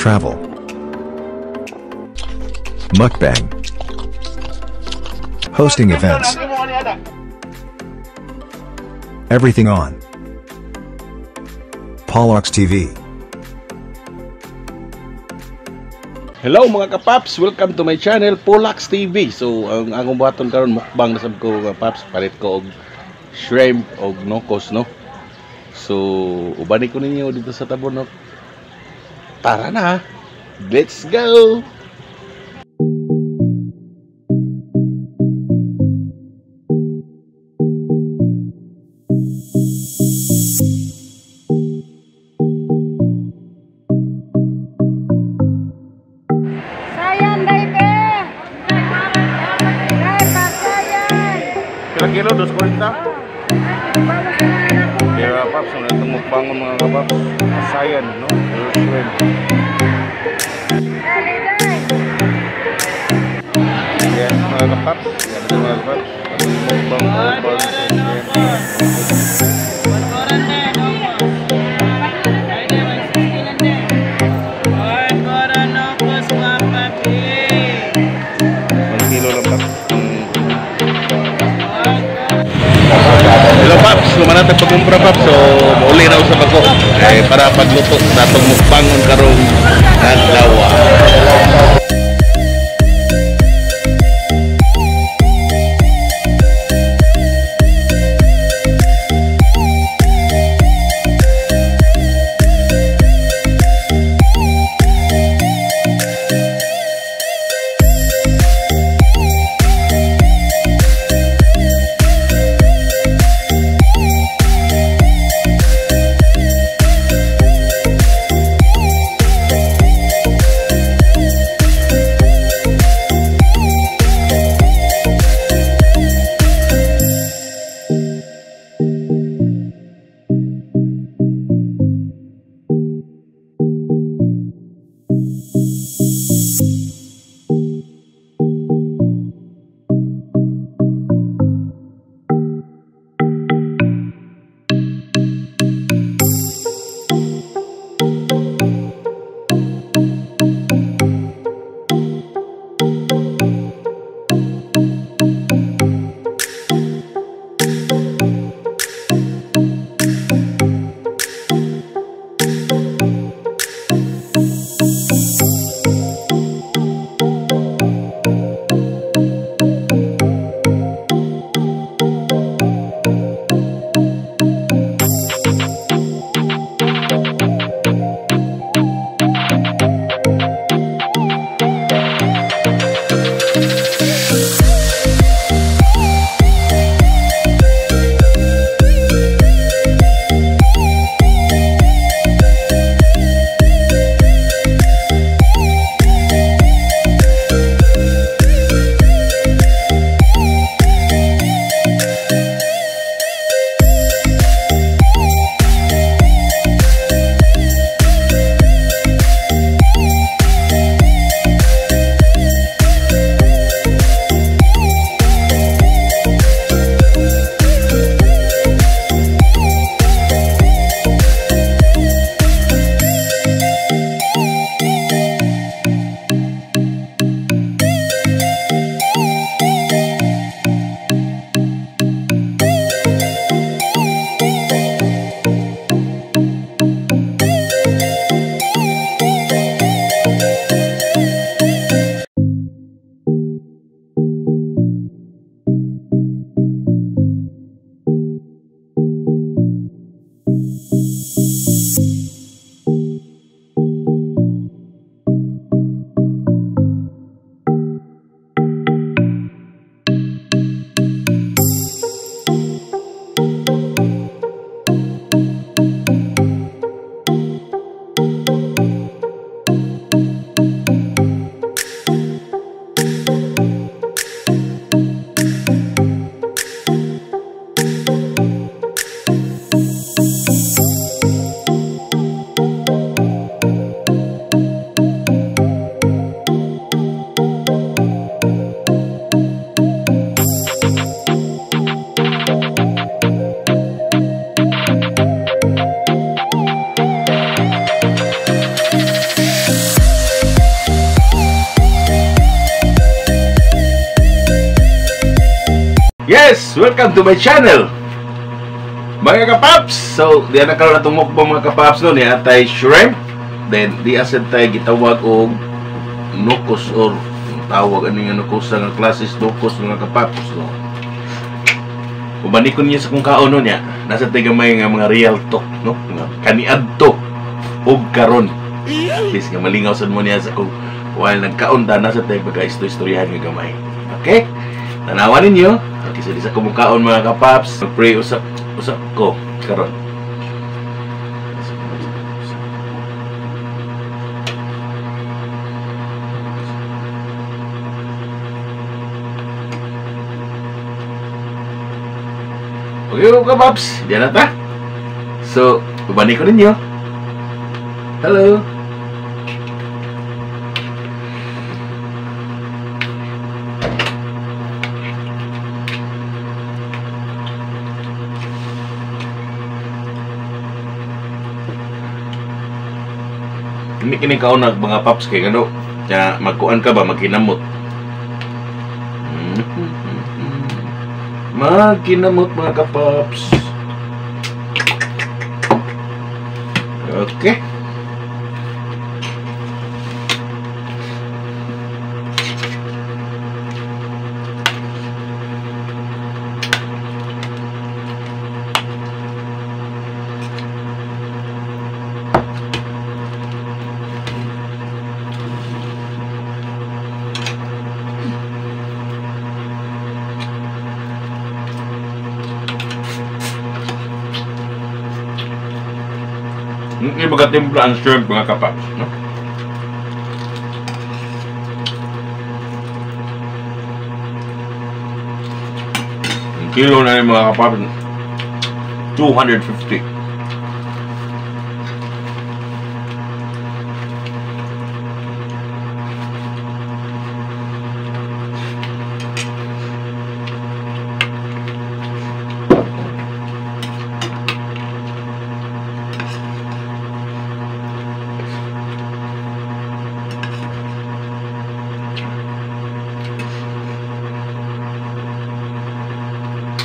Travel. Mukbang. Hosting events. Everything on Polox TV. Hello mga kapaps, welcome to my channel Polax TV. So ang akong buhaton karon, mukbang na sab ko mga paps, palit ko og shrimp og nokos, no. So ubani ko ninyo dito sa Tabunok. Tara na. Let's go. Sayan, dai be! Dai, pasayan! Pila kilo? 2.40. Kaya paps, ano itong mukbangon mga kapaps? Asayan, no? Pero shrimp. Dali, dai! Yan mga kapaps. Yan ito mga kapaps. Atong mukbang mukbang sa shrimp. 1 kilo lang, paps. Hello paps, luman natin pagkumpra, paps. So mauli na usab ako eh, para pagluto sa atong mukbangon karong adlaw. Yes, welcome to my channel, mga kapaps. So, di na karon atong mukbang, mga kapaps, no, niya tay shrimp. Then di asad tay gitawag og nukos or tawag ano nga nukos nga klases nukos, mga kapaps, no. Ubanikon niya sa kung kaon, no, niya. Nasa tay gamay nga mga real talk, no, nga kaniadto og karon. At least nga malingaw sad mo niya sa kung while nagkaon ta, nasa tay pagka-istoryahan nga gamay. Okay? Tanawan ninyo. Okay, so di sa kumukaon, mga kapaps. Mag-pray usak usak ko karon. Okay, mga kapaps, diyan na ta. So, ubanin ko ninyo. Hello. Hindi kini kaunag, mga paps, kay ngano nya magkuan ka ba, magkinamot. Magkinamot, mga kapaps. Okay. Hindi magkatimpla ang shrimp, mga kapaps, no? Ang kilo na yung mga kapaps, 250.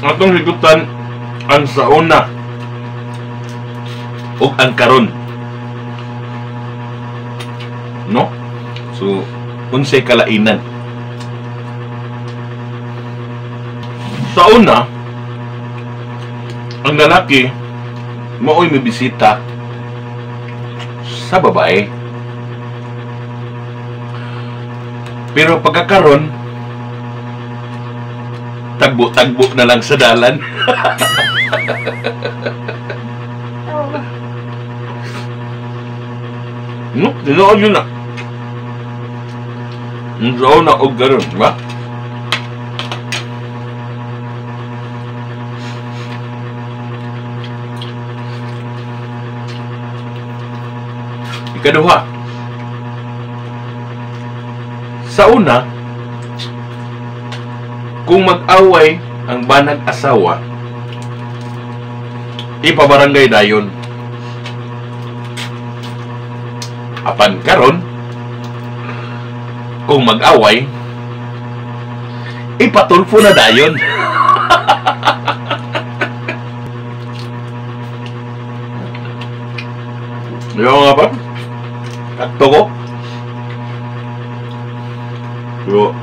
Atong higutan ang sauna ug ang karon, no? So, unsay kalainan? Sa una, ang lalaki mao'y mibisita sa babae. Pero pagkakaron, tagbo-tagbo na lang sa dalan. No, tinuod yun na. Ang sauna og karon, ba? Ikaduha, sa una, kung mag-away ang banag asawa, ipabarangay dayon. Apan karon, kung mag-away, ipatulfo na dayon. Yo nga ba? Kakto ko. Yo.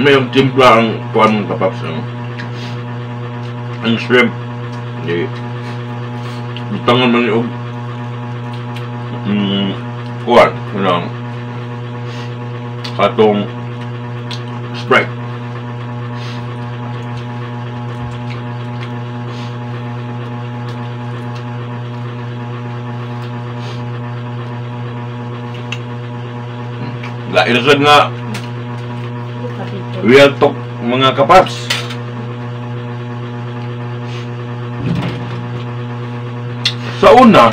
May yung timpla ang kuan, mga kapaps, ang shrimp. Hindi. Butangan man yung kuan, ng katong Sprite. Lain sad nga real talk, mga kapaps. Sa una,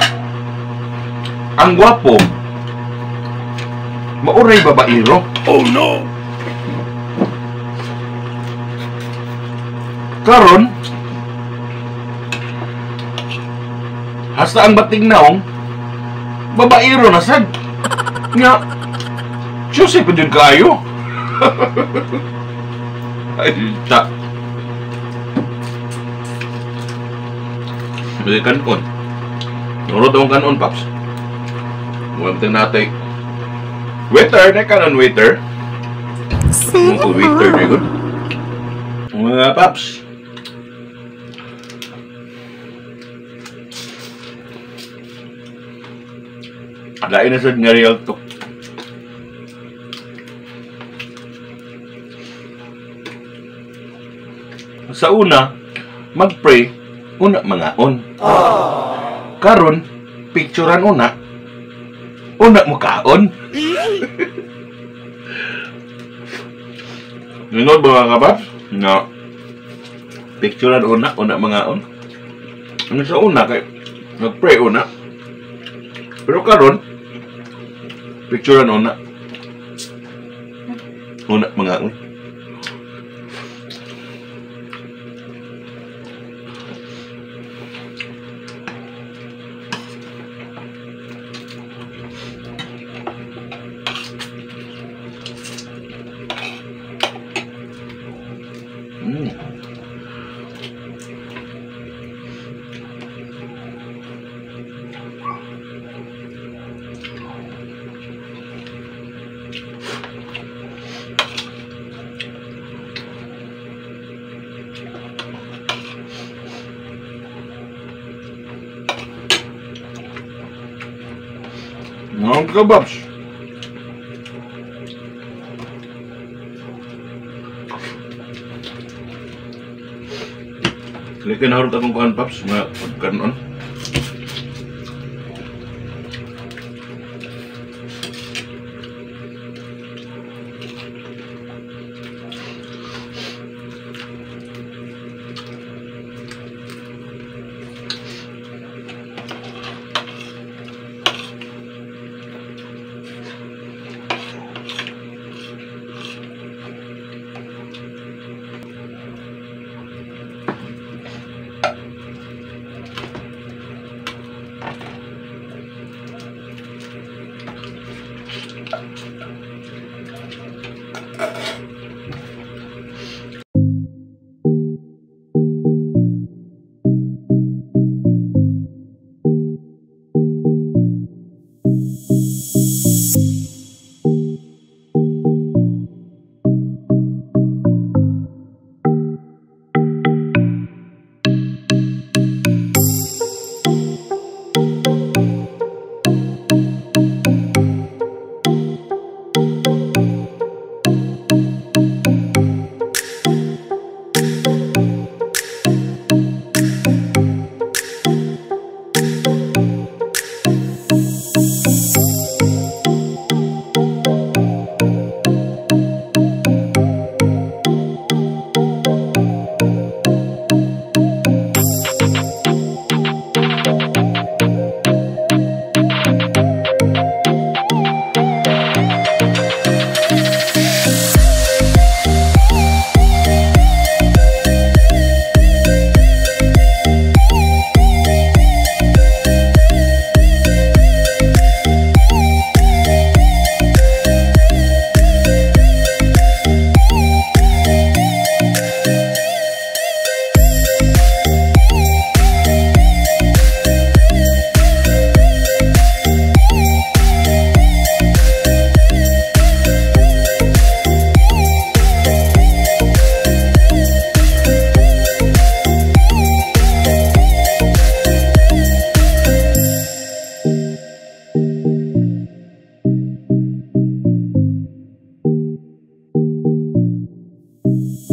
ang gwapo mauray babaero. Oh no. Karon, hasta ang bating naong babaero na sad. Nga, Diyos pa dyan kayo. Ay, ta. May kanon. Nurot akong kanon, Paps. Mukhang natin. Waiter, na kanon waiter. Mukhang waiter, di good. Mga Paps. Lain na sa nga real talk. Sa una, mag-pray, una mangaon. Karon, picturean una, una mukaon. Ninood ba mga kapaps? No. Picturean una, una mangaon. Ano sa una, kay mag-pray una. Pero karon, picturean una, una mangaon. Mga kababs. Kaya naharot akong kuhan, Paps, nga pagkanon.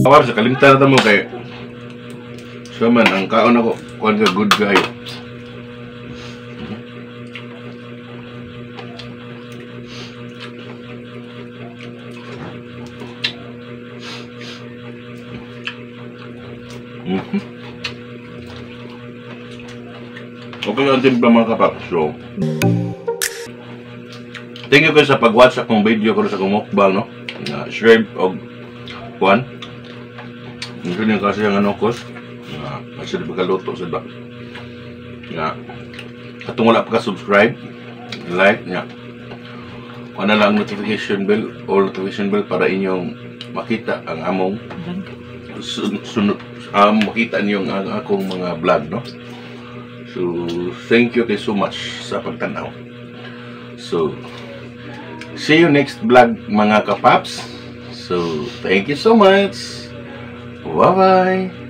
Awar sa kalimtan na mo kay so man ang kaon ako kuan ka good guy. Okay lang timpla mga kapaps. So thank you guys sa pag-watch akong video ko sa mukbang, no? Na shrimp og kuan. Ito yung kasi ang ano kos kasi di pagkaluto sa ba nga katong wala pa ka subscribe, like nga Kuha na lang ang notification bell, all notification bell, para inyong makita ang among sunod, makita niyo ang akong mga vlog, no? So thank you kay so much sa pagtanaw. So see you next vlog, mga kapaps. So thank you so much. Bye bye.